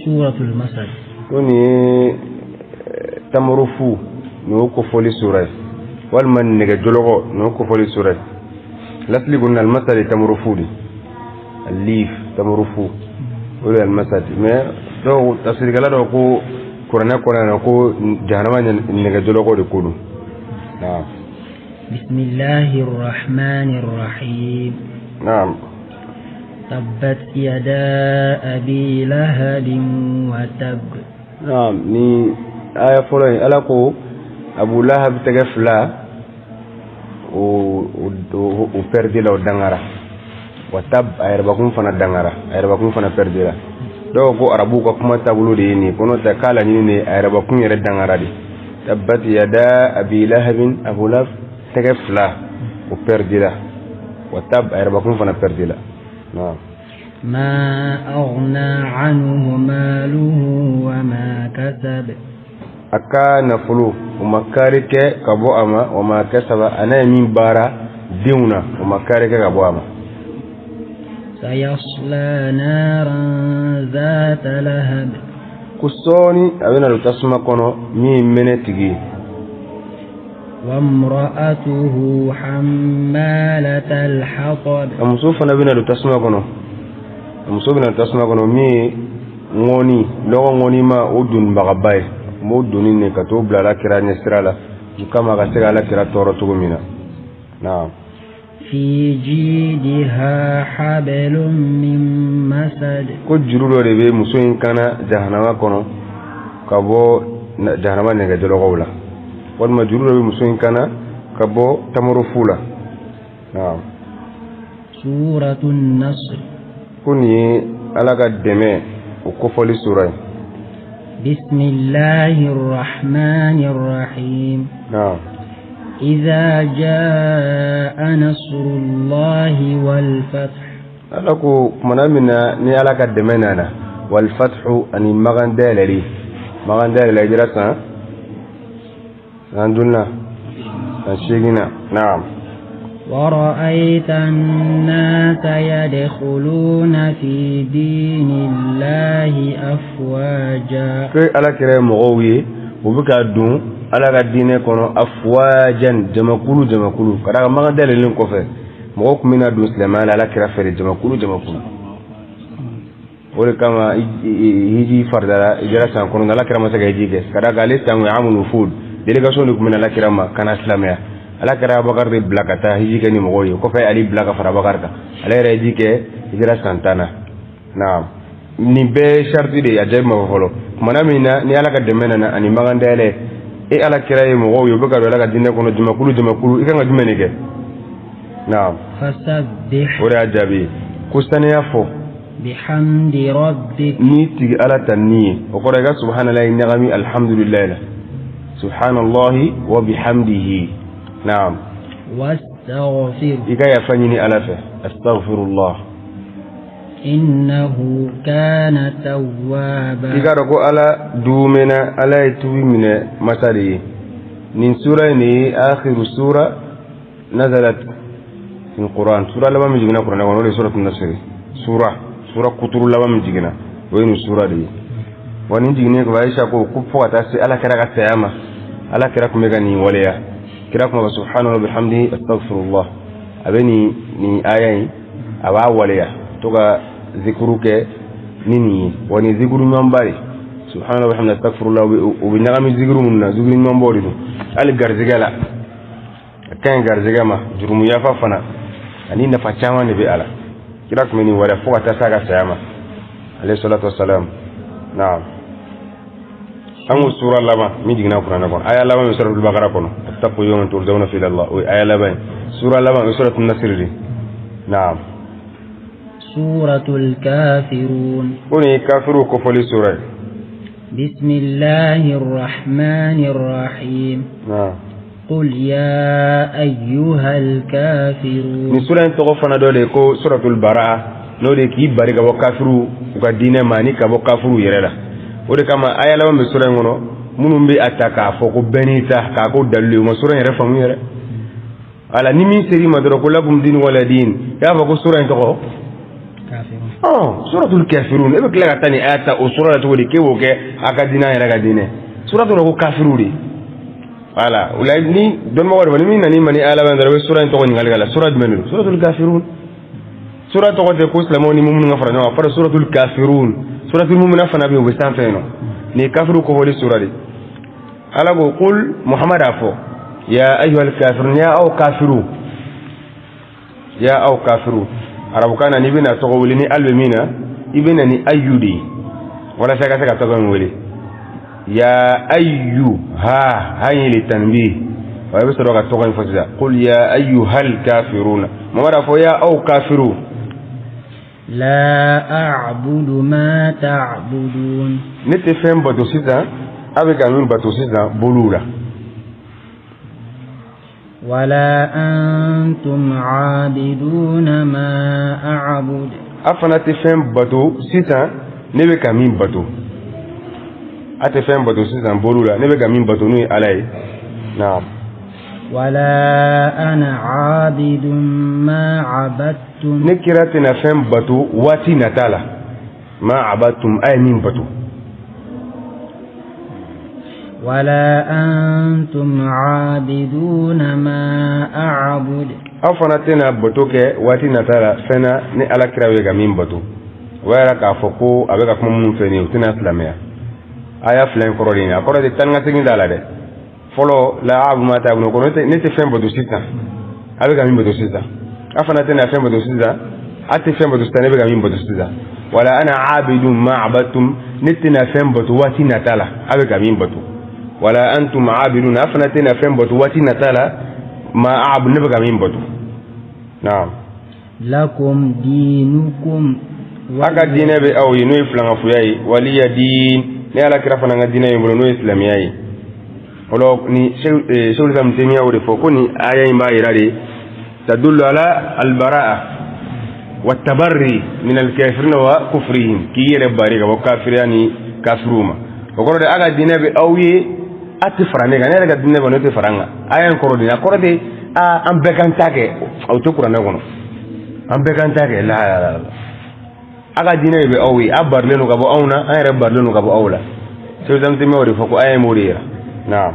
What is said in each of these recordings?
سورة المسد. Ko nin ye tamarofu nin y'o kofɔli sura ye, walima nɛgɛjɔlɔkɔ nin y'o kofɔli sura ye. Lasili kɔni, almasad ye tamarofu de, alif tamarofu, o de ye almasad. Mais dɔw, tafsirikɛla dɔw ko kuranɛ kɔnɔ yan ko jahanama nɛgɛjɔlɔkɔ de ko don. Naam. بسم الله الرحمن الرحيم. Naam. تبت يدا أبي لهب وتب. Naam, ni aya fɔlɔ ye, Ala ko Abu Lahab tɛgɛ fila o pɛridila, o dangara. Wa tab, a yɛrɛbakun fana dangara, a yɛrɛbakun fana pɛridila. Dɔw ko arabuw ka kuma taabolo de ye nin ye, ko n'o tɛ k'a laɲini de a yɛrɛbakun yɛrɛ dangara de. Tabbat yada abi lahabin, Abu Lahab tɛgɛ fila o pɛridila. Wa tab, a yɛrɛbakun fana pɛridila. Naam. ما أغنى عنه ماله وما كسب. A ka nafolo o ma kaari kɛ ka bɔ a ma. O ma kasaba, a n'a ye min baara denw na, o ma kaari kɛ ka bɔ a ma. سيصلى نارا ذات لهب. Ko sɔɔni a bɛna don tasuma kɔnɔ min ye mɛnɛ tigi ye. وامرأته حمالة الحطب. A muso fana bɛna don tasuma kɔnɔ, a muso bɛna don tasuma kɔnɔ min ye ŋɔni lɔgɔ ŋɔnima o donibagaba ye. A m'o doni ne ka t'o bila Ala kira ɲɛ sira la o kama ka se ka Ala kira tɔɔrɔ cogo min na. Naam. في جيدها حبل من مسد. Ko juru dɔ de bɛ muso in kana jahanama kɔnɔ ka bɔ jahanama nɛgɛjɔlɔkɔw la, walima juru dɔ bɛ muso in kana ka bɔ tamarofu la. Naam. سورة النصر. Ko nin ye Ala ka dɛmɛ o kofɔli sura ye. بسم الله الرحمن الرحيم. Naam. إذا جاء نصر الله والفتح. Ala ko kumana min na ni Ala ka dɛmɛ nana, walfathu, ani magan dayɛlɛli. Magan dayɛlɛla hijira san joli na? San 8 na. Naam. ورأيت الناس يدخلون في دين الله أفواجا. Ko Ala kɛra ye mɔgɔw ye, u bɛ ka don Ala ka diinɛ kɔnɔ, afwajan, jamakulu jamakulu. Ka d'a kan magan dayɛlɛlen kɔfɛ, mɔgɔw tun bɛna don silamɛya la Ala kira fɛ de, jamakulu jamakulu. O de kama hiji faridala hijira san 9, Ala kira ma se ka hiji kɛ, ka d'a kan ale san kun ye amul wufud, délégation de tun bɛ na Ala kira ma ka na silamɛya. Ala kira Abubakar de bila ka taa hiji kɛ ni mɔgɔw ye. Kɔfɛ Ali bila ka fara Abubakar kan, ale yɛrɛ hiji kɛ hijira san 10 na. Naam, nin bɛɛ ye sariti de ye, a jaabi ma fɔ fɔlɔ. Kumana min na ni Ala ka dɛmɛ nana ani magan dayɛlɛ, e Ala kira ye mɔgɔw ye, u bɛ ka don Ala ka diinɛ kɔnɔ jamakulu jamakulu, i kan ka jumɛn de kɛ? Naam. فسبح. O de y'a jaabi ye ko saniya fɔ. بحمد ربك. N'i tigi Ala ta ni ye, o kɔrɔ i ka subhanallahi ɲagami alhamdulillahi la, subhanallahi wa bihamdihi. Naam. واستغفره. I ka yafa ɲini Ala fɛ, astaghfirullah. إنه كان توابا. I ka dɔn ko Ala duumɛna, Ala ye tubi minɛ masa de ye. Nin sura in de ye akhiru sura nazalat fil Quran, sura laban min jiginna kuranɛ kɔnɔ, o de ye suratu Nasiri. Sura kuturu laban min jiginna, o ye nin sura de ye. Wa nin jiginnen kɔfɛ, Aisha ko fo ka taa se Ala kira ka saya ma, Ala kira tun bɛ ka nin waleya. Kira tun b'a fɔ subhanahu wa bihamdihi astaghfirullah. A bɛ nin aya in, a b'a waleya to ka zikuru kɛ ni nin ye. Wa nin zikuru ɲumanba de, subhanahu wa bihamdihi astaghfirullah, o bɛ ɲagami zikuru minnu na, zikuru ɲumanbaw de don. Hali garizigɛ la, a ka ɲi garizigɛ ma, jurumu yafa fana ani nafa caman de bɛ a la. Kira tun bɛ nin waleya fo ka taa s'a ka saya ma, alayhi salatu wassalam. Naam, an ko sura laban min jiginna kuranɛ kɔnɔ, aya laban min suratul Bakara kɔnɔ, wattaqu yawman turja'una fihi ila Allah, o ye aya laban ye. Sura laban o ye suratul Nasr de. Naam. سورة الكافرون. Ko nin ye kafiriw kofɔli sura ye. بسم الله الرحمن الرحيم. Naam. قل يا أيها الكافرون. Nin sura in tɔgɔ fana dɔ de ye ko suratul Baraa, n'o de ye k'i bari ka bɔ kafiriw u ka diinɛ ma ani ka bɔ kafiriw yɛrɛ la. O de kama aya laban bɛ sura in kɔnɔ, minnu bɛ a ta k'a fɔ ko bɛɛ n'i ta k'a ko dalilu ye, u ma sura in yɛrɛ faamu yɛrɛ. Ala ni min ser'i ma dɔrɔn ko lakum dinu wala din, i y'a fɔ ko sura in tɔgɔ كافرون. Ɔ, suratul kafirun, e bɛ tila ka taa nin aya ta o sura la cogo di k'e b'o kɛ a ka diinɛ yɛrɛ ka diinɛ sura tɔgɔ ko kafiriw de? Voilà, o la ni dɔnnibagaw de fɔ, ni min nan'i ma ni aya laban dɔrɔn, i bɛ sura in tɔgɔ ɲininkali k'a la: sura jumɛn de don? Suratul kafirun. Sura tɔgɔ tɛ ko silamɛw ni minnu ka fara ɲɔgɔn kan, a fɔra suratul kafirun. Suratul mumina fana bɛ yen, o bɛ sanfɛ yen nɔ. Nin ye kafiriw kofɔli sura de. Ala ko: qul, Muhammad a fɔ, ya ayyuhal kafirun, ya aw kafiru, ya aw kafiru. Arabukan na, n'i bɛna tɔgɔ wele ni al bɛ min na, i bɛ na ni ayyu de ye walasa i ka se ka tɔgɔ in wele. Ya ayyu, ha ha ye li tanbih wa, i bɛ sɔrɔ ka tɔgɔ in fɔ sisan. Qul ya ayyuhal kafiruna, Muhammad a fɔ, ya aw kafiru. La a'budu ma ta'budun. Ne tɛ fɛn bato sisan, a bɛ ka min bato sisan boliw la. Wala antum aabiduna ma a'bud. A fana tɛ fɛn bato sisan, ne bɛ ka min bato. A tɛ fɛn bato sisan boliw la, ne bɛ ka min bato, n'o ye Ala ye. Naam. Wala ana aabidun ma abadtum. Ne kira tɛna fɛn bato waati nata la, ma abadtum, a ye min bato. Wala antum aabiduna ma a'bud. Aw fana tɛna bato kɛ waati nata la fɛn na, ni Ala kira bɛ ka min bato. O b'a yira k'a fɔ ko a bɛ ka kuma minnu fɛ nin ye, u tɛna silamɛya. Aya fila in kɔrɔ de ye, a kɔrɔ de taa ni ka segin t'a la dɛ. Fɔlɔ, la a'budu ma ta'budun kɔrɔ, ne tɛ fɛn bato sisan, a bɛ ka min bato sisan. A fana tɛna fɛn bato sisan, a tɛ fɛn bato sisan, ne bɛ ka min bato sisan. Wala ana abidun ma abadtum, ne tɛna fɛn bato waati nata la, a bɛ ka min bato. Wala antum abidun, a fana tɛna fɛn bato waati nata la, ma a'budu, ne bɛ ka min bato. Naam. Lakum dinukum. A ka diinɛ bɛ aw ye, n'o ye filankafoya ye. Waliya diin, ne Ala kira fana ka diinɛ ye n bolo, n'o ye silamɛya ye. O la ni Seyidul Islam Temiya o de fɔ ko nin aya in b'a yira de, tadullu ala albaraa wa tabarri min alkafirina wa kufrihim, k'i yɛrɛ bari ka bɔ kafiriya ni kafiriw ma. O kɔrɔ de, a ka diinɛ bɛ aw ye, a tɛ fara ne kan. Ne yɛrɛ ka diinɛ bɛ, ne tɛ fara n kan. Aya in kɔrɔ de, a kɔrɔ de aa an bɛɛ k'an ta kɛ, o tɛ kuranɛ kɔnɔ, an bɛɛ k'an ta kɛ. La la la, a ka diinɛ de bɛ aw ye, a barilen don ka bɔ anw na, an yɛrɛ barilen don ka bɔ aw la. Seyidul Islam Temiya o de fɔ ko aya in b'o de yira. Naam.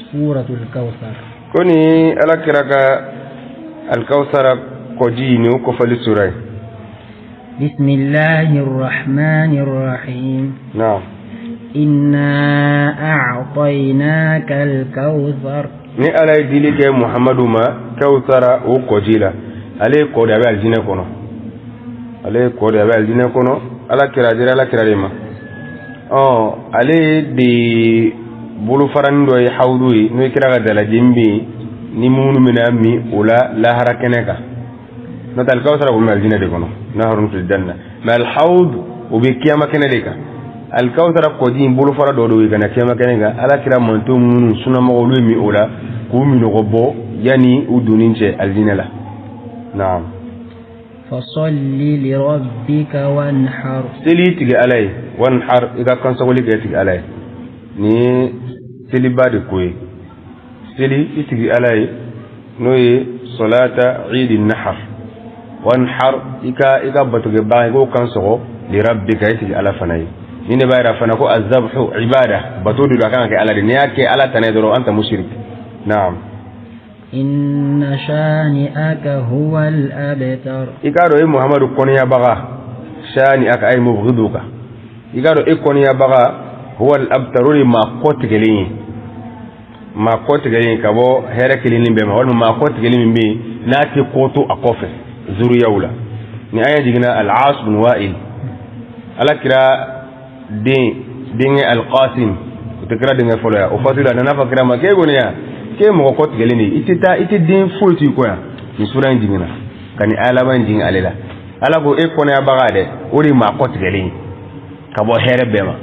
Suratul Kawthar. Ko ni Ala kira ka alikawusara kɔji, nin o kɔfɛli sura ye. Bismillahir rahmanir rahim. Naam. Inna a'tainaka al-kawthar. Ni Ala ye dili kɛ Muhamadu ma kawusara o kɔji la, ale ye kɔ de, a bɛ alijinɛ kɔnɔ. Ale ye kɔ de, a bɛ alijinɛ kɔnɔ. Ala kira dira Ala kira de ma. Ɔ, ale de bolofaranin dɔ ye hawudu ye, n'o ye kira ka dalaji min bɛ yen ni minnu bɛna min o la lahara kɛnɛ kan. N'o tɛ, alikawusara ko bɛ alijinɛ de kɔnɔ, naharun fil janna, mais alhawd o bɛ kiyama kɛnɛ de kan. Alikawusara kɔji in bolofara dɔ de ye ka na kiyama kɛnɛ kan. Ala kira mantɔn minnu sunamɔgɔw, olu ye min o la k'u minɔgɔ bɔ yanni u donni cɛ alijinɛ la. Naam. Fasalli li rabbika wanhar. Seli tigi Ala ye, wanhar, i ka kansɔgɔli kɛ tigi Ala ye. Nin ye seliba de ko ye. Seli i tigi Ala ye, n'o ye salata idi nahar. Wanhar, i ka batokɛbaga, i k'o kan sɔgɔ, li rabbika, i tigi Ala fana ye. Ni ne b'a yira fana ko azabhu ibada, bato de don, a kan ka kɛ Ala de. N'i y'a kɛ Ala tana ye dɔrɔn, anta mushrik. Naam. Inna shani'aka huwa al-abtar. I k'a dɔn e Muhamadu kɔniyabaga, shani'aka ay mubghiduka, i k'a dɔn e kɔniyabaga, huwa al-abtar, o de ye maa kɔ tigɛlen ye, maa kɔ tigɛlen ka bɔ hɛrɛ kelennin bɛɛ ma, walima maa kɔ tigɛlen min bɛ yen n'a tɛ kɔ to a kɔfɛ zuriyaw la. Ni aya jiginna Al-As bin Wa'il, Ala kira den denkɛ Al-Qasim, o tɛ kira denkɛ fɔlɔ ya, o fatula, a nana fɔ kira ma k'e kɔni ya k'e mɔgɔ kɔ tigɛlen de ye, i tɛ taa, i tɛ den foyi to i kɔ yan. Nin sura in jiginna ka nin aya laban in jigin ale la. Ala ko e kɔnɔyabaga dɛ, o de ye maa kɔ tigɛlen ye ka bɔ hɛrɛ bɛɛ ma.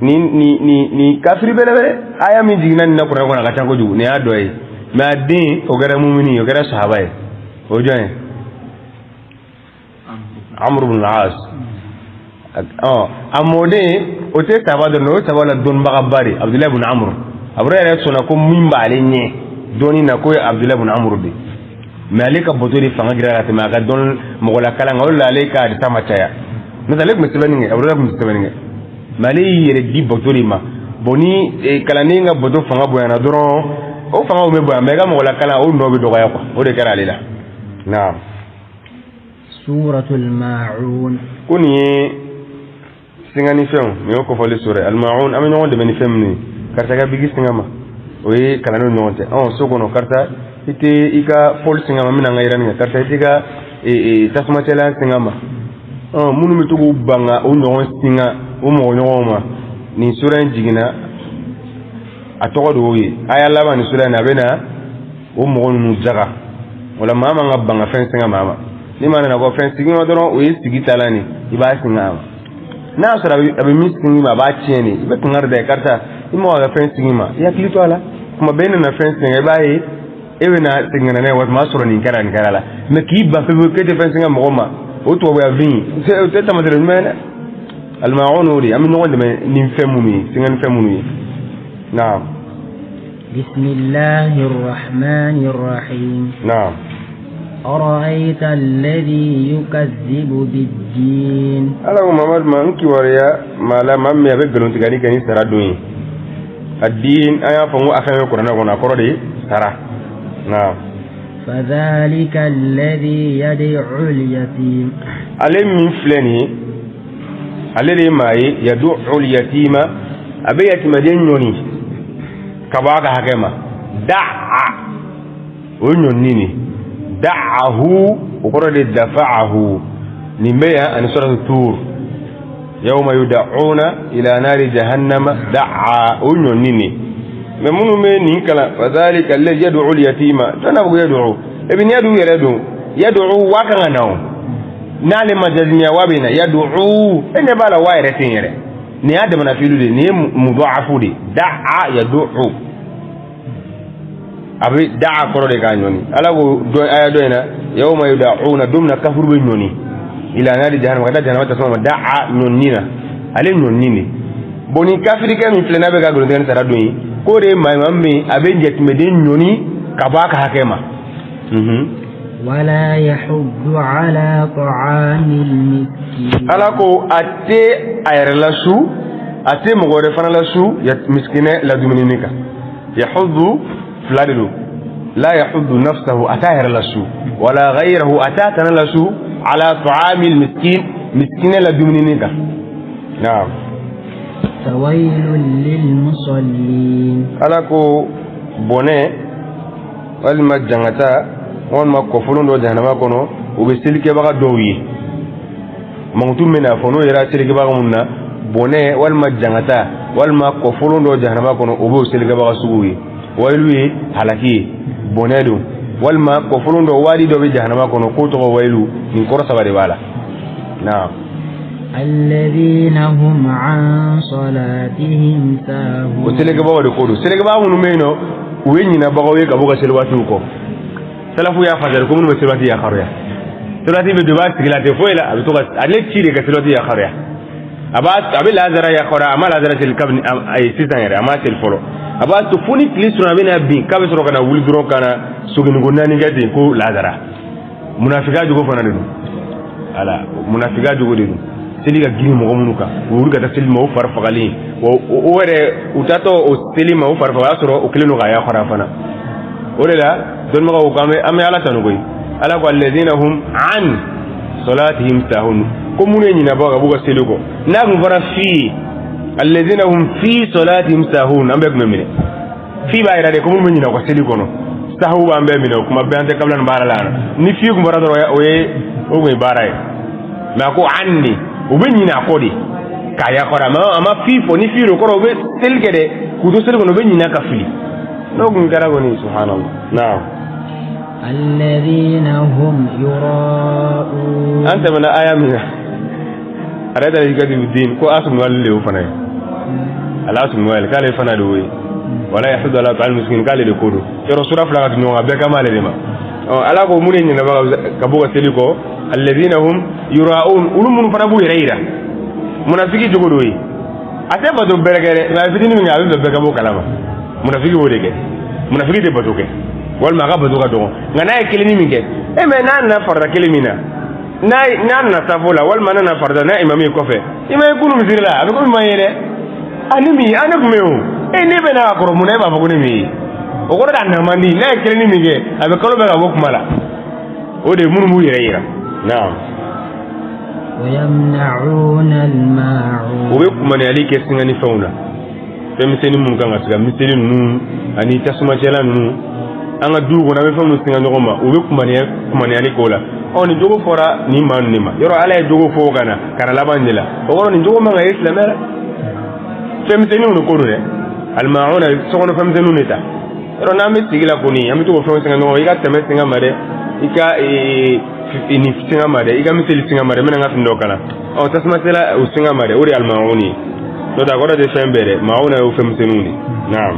Ni ni ni ni kafiri belebele, aya min jiginna nin na kuranɛ kɔnɔ, a ka ca kojugu, nin y'a dɔ ye. Mais a den o kɛra mumini ye, o kɛra sahaba ye. O ye jɔn ye? Amr ibn al-As. Ɔ, a mɔden o tɛ sahaba dɔrɔn, o ye sahaba la dɔnnibagaba de, Abdulayi ibn Amr. Abudulayi yɛrɛ sɔnna ko min b'ale ɲɛ dɔnni na, k'o ye Abdulayi ibn Amr de. Mais ale ka bato de fanga gira ka tɛmɛ a ka dɔn mɔgɔ la kalan kan. O de la ale ka hadisa ma caya, n'o tɛ ale tun bɛ sɛbɛnni kɛ, Abu Hurayra tun bɛ sɛbɛnni kɛ, mais ale y'i yɛrɛ di bato de ma. Bon, ni kalanden ka bato fanga bonyana dɔrɔn, o fanga bɛ bonya, mais i ka mɔgɔ la kalan, o nɔ bɛ dɔgɔya quoi. O de kɛra ale la. Naam. Suratul Maun. Ko nin ye singanifɛnw, nin y'o kɔfɔli sura ye. Almaun, an bɛ ɲɔgɔn dɛmɛ ni fɛn minnu ye. Karisa ka bigi singa ma, o ye kalandenw ni ɲɔgɔn cɛ. Ɔn, so kɔnɔ, karisa, i tɛ i ka fɔli singa ma, n bɛna n ka yirani kɛ. Karisa, i tɛ i ka tasumacɛlan singa ma. Ɔn, minnu bɛ to k'u ban ka o ɲɔgɔn singa o mɔgɔ ɲɔgɔnw ma, nin sura in jiginna, a tɔgɔ de y'o ye. Aya laban nin sura in na, a bɛ na o mɔgɔ ninnu jaga. O la, maa man ka ban ka fɛn singa maa ma. Ni maa nana ko fɛn sigi ma dɔrɔn, o ye sigi taalan de, i b'a singa a ma. N'a y'a sɔrɔ a bɛ min sigi ma, a b'a tiɲɛ de, i bɛ kangari da ye: karisa, i mago ka fɛn sigi ma, i hakili to a la. Kuma bɛɛ i nana fɛn singa, i b'a ye e bɛna segin ka na n'a ye waati min, o y'a sɔrɔ nin kɛra, nin kɛra la. Mais k'i ban pewu k'e tɛ fɛn singa mɔgɔ ma, o tubabuya fin, o tɛ taamasiyɛn ɲuman ye dɛ. Alimaun o de, an bɛ ɲɔgɔn dɛmɛ ni fɛn minnu ye, singa ni fɛn minnu ye. Naam. بسم الله الرحمن الرحيم. Naam. أرأيت الذي يكذب بالدين. Ala ko Mamadu ma: n kibaruya maa la, maa min a bɛ nkalontigɛli kɛ ni sara don ye. Addin, an y'a fɔ n ko a fɛn bɛ kuranɛ kɔnɔ, a kɔrɔ de ye sara. Naam. فذلك الذي يدع اليتيم. Ale min filɛ nin ye, ale de ye maa ye, yadu'u yatima, a bɛ yatimaden ɲɔni ka bɔ a ka hakɛ ma. Da'a, o ye ɲɔnini de. Da'ahu, o kɔrɔ de dafa'ahu. Nin bɛ yan ani suratu Tur, yawma yud'una ila nari jahannama da'a, o ɲɔnini de. Mais minnu bɛ nin kalan, fadhalika alladhi yad'u al-yatima, jɔn n'a fɔ ko yad'u e bɛ ni yad'u yɛrɛ don, yad'u wa kan ka na, o n'ale ma jazimiya wa bɛ na yad'u, e ɲɛ b'a la wa yɛrɛ tɛ yen yɛrɛ. Nin y'a damana fiilu de, nin ye mudaafu de. Da'a yad'u, a bɛ da'a kɔrɔ de k'a ɲɔni. Ala ko dɔ aya dɔ in na, yawma yud'una, don min na kafuru bɛ ɲɔni, ila nari jahannama, ka taa jahannama tasuma ma, da'a, ɲɔni na, ale ɲɔni de. Bon, ni kafirikɛ min filɛ, n'a bɛ ka nkalontigɛ ni sara don ye, k'o de ye maa ye, maa min a bɛ jatimɛden ɲɔni ka bɔ a ka hakɛ ma. ولا يحض على طعام المسكين. Ala ko a tɛ a yɛrɛ lasu, a tɛ mɔgɔ wɛrɛ fana lasu miskinɛ ladumunini kan. Yahuddu fila de don. La yahuddu nafsahu, a t'a yɛrɛ lasu, wala ghayrahu, a t'a tana lasu, ala ta'amil miskin, miskinɛ ladumunini kan. Naam. فويل للمصلين. Ala ko bɔnɛ walima jangata walima kɔfolon dɔ jahanama kɔnɔ, o bɛ selikɛbaga dɔw ye. Mankutu min bɛna fɔ, n'o yɛrɛ selikɛbaga mun na, bɔnɛ walima jangata walima kɔfolon dɔ jahanama kɔnɔ, o b'o selikɛbaga suguw ye. Wayilu ye halaki ye, bɔnɛ don walima kɔfolon dɔ, waadi dɔ bɛ jahanama kɔnɔ k'o tɔgɔ wayilu. Nin kɔrɔ saba de b'a la. Naam. الذين هم عن صلاتهم O ساهون. Selikɛbagaw de ko don. Selikɛbaga minnu bɛ yen nɔ, u ye ɲinabagaw ye ka bɔ ka seli waatiw kɔ. Salafu y'a fasari ko minnu bɛ seli waati yakaruya, seli waati bɛ don, i b'a sigi la, a tɛ foyi la, a bɛ to ka ale ci de ka seli waati yakaruya. A b'a, a bɛ lazara yakaruya, a ma lazara seli kabini a ye sisan yɛrɛ, a ma seli fɔlɔ. A b'a to fo ni tile surun, a bɛna bin, k'a bɛ sɔrɔ ka na wuli dɔrɔn ka na soginiko naani kɛ ten ko lazara. Munafiya jogo fana de don. Ala, munafiya jogo de don. Seli ka girin mɔgɔ minnu kan, u wuli ka taa seli ma, o fari fagalen, o yɛrɛ u taatɔ o seli ma, o fari faga, o y'a sɔrɔ o kɛlen don k'a yakɔrɔ fana. O de la dɔnnibagaw ko an bɛ Ala tanu koyi. Ala ko alladhina hum an salatihim sahun, ko minnu ye ɲinɛbɔ ka b'u ka seli kɔ. N'a kun fɔra fi alladhina hum fi salatihim sahun, an bɛɛ tun bɛ minɛ. Fi b'a yira de ko minnu bɛ ɲinɛ u ka seli kɔnɔ. Sahu b'an bɛɛ minɛ, o kuma bɛɛ, an tɛ kabila nin baara la yan. Ni fi kun fɔra dɔrɔn, o ye o kun ye baara ye. Mais a ko an de, u bɛ ɲinɛ a kɔ de k'a yakɔrɔ. A ma fi fɔ. Ni fi don, kɔrɔ u bɛ seli kɛ dɛ, k'u to seli kɔnɔ, u bɛ ɲinɛ ka fili. N'o kun kɛra kɔni, subhanallah. Naam. الذين هم يراءون. An tɛmɛna aya min na, arayita yukadibu din, ko asumwali le o fana ye ala asumwali k'ale fana de o ye wala yahudu ala ta'al miskin, k'ale de ko don. Yɔrɔ sura fila ka tugu ɲɔgɔn kan, bɛɛ kama ale de ma. Ɔ, Ala ko mun de ɲinɛba ka bɔ ka seli kɔ? Alladhina hum yura'un, olu minnu fana b'u yɛrɛ yira. Munafiki jogo dɔ ye, a tɛ bato bɛrɛ kɛ dɛ, mais a ye fitinin min kɛ, a bɛ fɛ bɛɛ ka bɔ o kalama. Munafiki b'o de kɛ. Munafiki tɛ bato kɛ. Walima a ka bato ka dɔgɔ, nka n'a ye kelenni min kɛ, e mɛ n'a nana farida kelen min na, n'a nana safo la, walima n'a nana farida n'a imamu ye kɔfɛ, i ma ye kunu misiri la, a bɛ komi ma ye dɛ. A ne min ye, a ne tun bɛ yen o. E ne bɛ n'a kɔrɔ, mun na e b'a fɔ ko ne min ye? O kɔrɔ de a na man di. N'a ye kelenni min kɛ, a bɛ kalo bɛɛ ka bɔ kuma la. O de ye minnu b'u yɛrɛ yira. Naam. U bɛ kumaniyali kɛ singani fɛnw na, fɛn misɛnnin minnu kan ka siga, miseli ninnu ani tasumacɛla ninnu, an ka duw kɔnɔ, an bɛ fɛn minnu singa ɲɔgɔn ma, u bɛ kumaniya kumaniyali k'o la. Ɔ, nin jogo fɔra nin maa ninnu de ma. Yɔrɔ Ala ye jogo fɔ ka na ka na laban de la, o kɔrɔ nin jogo man ka ye silamɛ la. Fɛn misɛnninw de ko don dɛ. Alimauna, sokɔnɔ fɛn misɛnninw de ta. Yɔrɔ n'an bɛ sigi la kɔni, an bɛ to k'o fɛnw singa ɲɔgɔn ma. I ka tɛmɛ singa ma dɛ, i ka nin singa ma dɛ, i ka miseli singa ma dɛ, n bɛna n ka fini dɔ kala. Ɔ, tasumacɛla o singa ma dɛ. O de ye alimaun ye. N'o tɛ a kɔrɔ tɛ fɛn bɛɛ dɛ. Mauna y'o fɛn misɛnninw de. Naam.